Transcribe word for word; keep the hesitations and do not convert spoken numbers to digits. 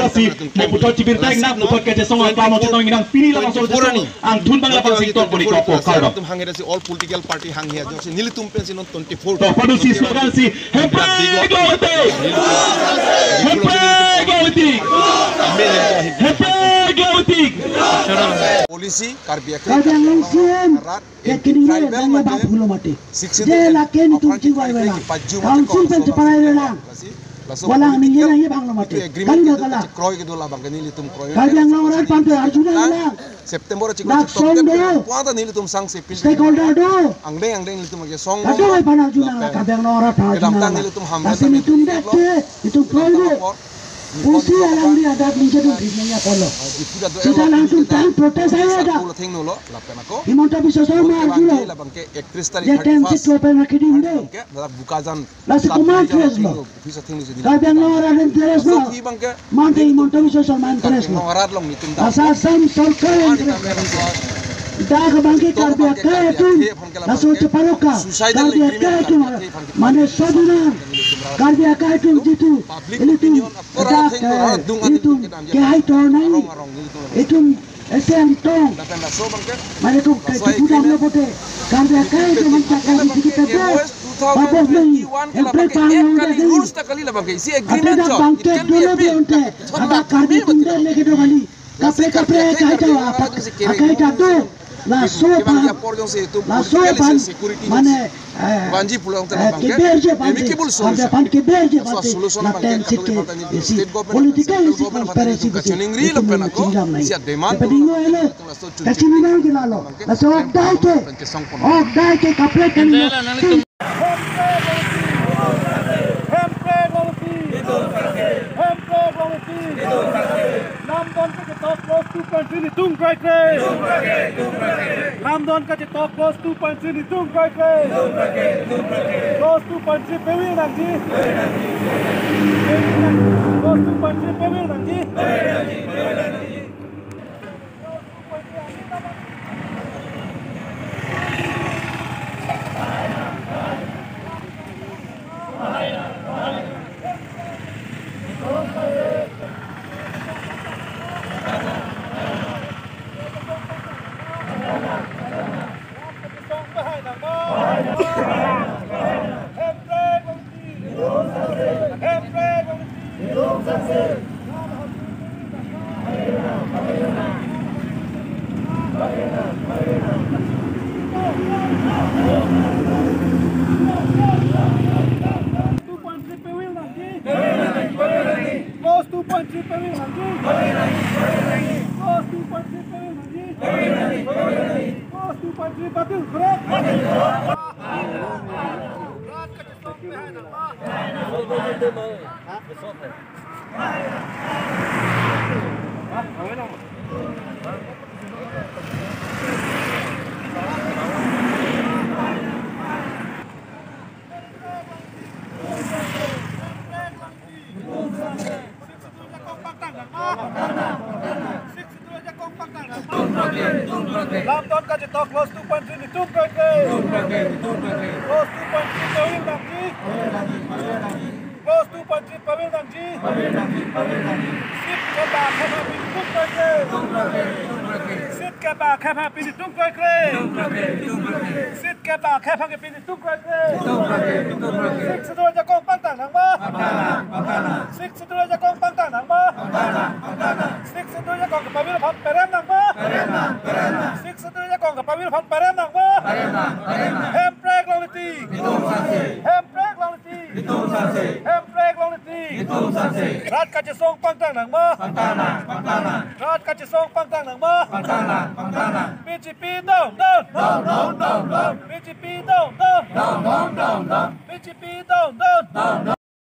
Lasi mo puthot chibirta ingnang, puthot kachesong aklam chetong ingnang, pini labangso chetong angthun abang labangsi tong poni ko ko kardom. Tum hanghe dasi all political party hanghe ajo si nelitum pensi non twenty-four. To padu si slogan si, Hemprek long live! Hemprek long live! Hemprek long live! Policy Karbi Anglong, Karbi Anglong C M rat, ya kini tribal nang mate, bang pulo mate. Sixth Schedule je lake nelitum aphan chingvai velang. Paju mate council pen cheparai velang. Lasi, laso walang political ningje nangji bang lo mate. Agreement kali itu kala. Kroikre do labang ke nelitum kroikre. Karbi Anglong rat pante arjuna lang. September chiklo dak chiklo song do. Puan ta nelitum sangse pil. Stakeholder do. Angdeng angdeng nelitum ke song. Kadokave aphan arjuna lang, Karbi Anglong rat aphan arjuna lang. Kedamtang nelitum ham. Lasi nelitum dak ke, nelitum kroikre do. Pusi alangli adak ningje dun thik nangji apotlo. Sita nangtum tang protest aja dak. Himanta Biswa Sarma arjulo. Je ten seat lo pen rakhi dun de. Lasi komat interest lo? Karbi Anglong arat interest lo? Mate Himanta Biswa Sarma interest lo? Asa Assam sorkar interest lo? Dak abang ke Karbi akai atum laso cheparoka. Karbi akai atum mane sodunang. Karbi akai atum jitu ilitum dak, eh, ilitum kehai tor nangji. Itum ese angtong. Mane itum ke kipudam lo pote. Karbi akai atum mane chakar di kita ke. Babos nangji. Hemprek pang lo dak nangji. Ate dak bangke dolo bi ante. Ada Karbi atum de leke do kali. Kaprek kaprek akai ta apak, akai ta do. Laso aphan, laso aphan mane, eh, eh, keberje bante, ante aphan keberje bante, lapen sike isi political isi conspiracy bante, itum chingdam nai. Kepadinglo elo, kachini nang ke lalo, laso ok dai ke, ok dai ke kaprek kali. Hemprek long live! Hemprek long live! Hemprek long live! Lamdon kachetok clause two point three nelitum kroikre. Lamdon kachetok clause two point three nelitum kroikre. Clause two point three pavil nangji. Pavil nangji. Clause two point three pavil nangji. Two point three pavil nangji. Clause two point three pavil nangji. Clause two point three pavil nangji. Clause two point three batil, correct? Lamdon kachetok clause two point three nelitum kroikre. Clause two point three pavil nangji. Clause two point three pavil nangji. Seat kepakhe aphan pini nelitum kroikre. Seat kepakhe aphan pini nelitum kroikre. Seat kepakhe aphan pini nelitum kroikre. Sixth Schedule ajakong pangthang nangma? Sixth Schedule ajakong pangthang nangma? Sixth Schedule ajakong kepavil aphan perem nangma? Sixth Schedule ajakong kepavil aphan perem nangma? Hemprek long live! Hemprek Rat kachesong pangthang nang ma? Pangthang nang, pangthang nang. Rat kachesong pangthang nang ma? Pangthang nang, pangthang nang. B J P down, down. Down, down, down, down. B J P down, down. Down, down, down, down. B J P down, down. Down, down.